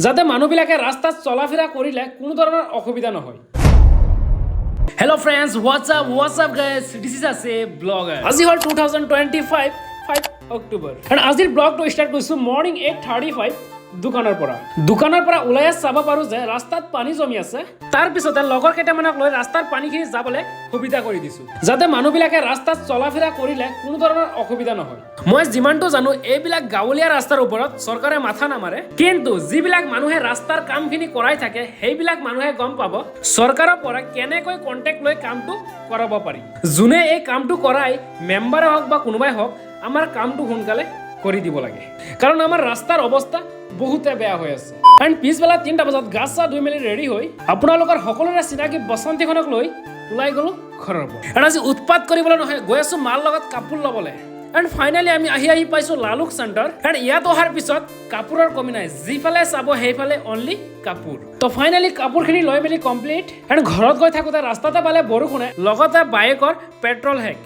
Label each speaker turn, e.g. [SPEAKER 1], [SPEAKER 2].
[SPEAKER 1] যাতে মানুহবিলাকে ৰাস্তাত চলা ফিৰা কৰিলে কোনো ধৰণৰ অসুবিধা নহয়। Hello friends, what's up, what's up guys? This is আছে ব্লগাৰ। আজি হ'ল 2025 5 October and আজিৰ ব্লগটো ষ্টাৰ্ট কৰিছোঁ মৰ্ণিং 8:35 দোকানৰ পৰা। দোকানৰ পৰা ওলাই চাব পাৰোঁ যে ৰাস্তাত পানী জমি আছে। তাৰপিছতে লগৰ কেইটামানক লৈ ৰাস্তাৰ পানীখিনি যাবলৈ সুবিধা কৰি দিছোঁ, যাতে মানুহবিলাকে ৰাস্তাত চলা ফিৰা কৰিলে কোনো ধৰণৰ অসুবিধা নহয়। মই যিমানটো জানো, এইবিলাক গাঁৱলীয়া ৰাস্তাৰ ওপৰত চৰকাৰে মাথা নামাৰে। কিন্তু যিবিলাক মানুহে ৰাস্তাৰ কামখিনি কৰাই থাকে, সেইবিলাক মানুহে গম পাব চৰকাৰৰ পৰা কেনেকৈ কণ্টেক্ট লৈ কামটো কৰাব পাৰি। যোনে এই কামটো কৰাই, মেম্বাৰে হওক বা কোনোবাই হওক, আমাৰ কামটো সোনকালে কৰি দিব লাগে, কাৰণ আমাৰ ৰাস্তাৰ অৱস্থা বহুতে বেয়া হৈ আছে। এণ্ড পিছবেলা 3টা বজাত গা চা ধুই মেলি ৰেডি হৈ আপোনালোকৰ সকলোৰে চিনাকি বসন্তীখনক লৈ ওলাই গ'লো ঘৰৰ পৰা। এণ্ড আজি উৎপাত কৰিবলৈ নহয়, গৈ আছোঁ মাৰ লগত কাপোৰ ল'বলৈ। এণ্ড ফাইনেলি আমি আহি আহি পাইছোঁ লালুক চেণ্টাৰ। এণ্ড ইয়াত অহাৰ পিছত কাপোৰৰ কমি নাই, যিফালে চাব সেইফালে অনলি কাপোৰ। তো ফাইনেলি কাপোৰখিনি লৈ মেলি কমপ্লিট। এণ্ড ঘৰত গৈ থাকোঁতে ৰাস্তাতে পালে বৰষুণে, লগতে বাইকৰ পেট্ৰল শেষ।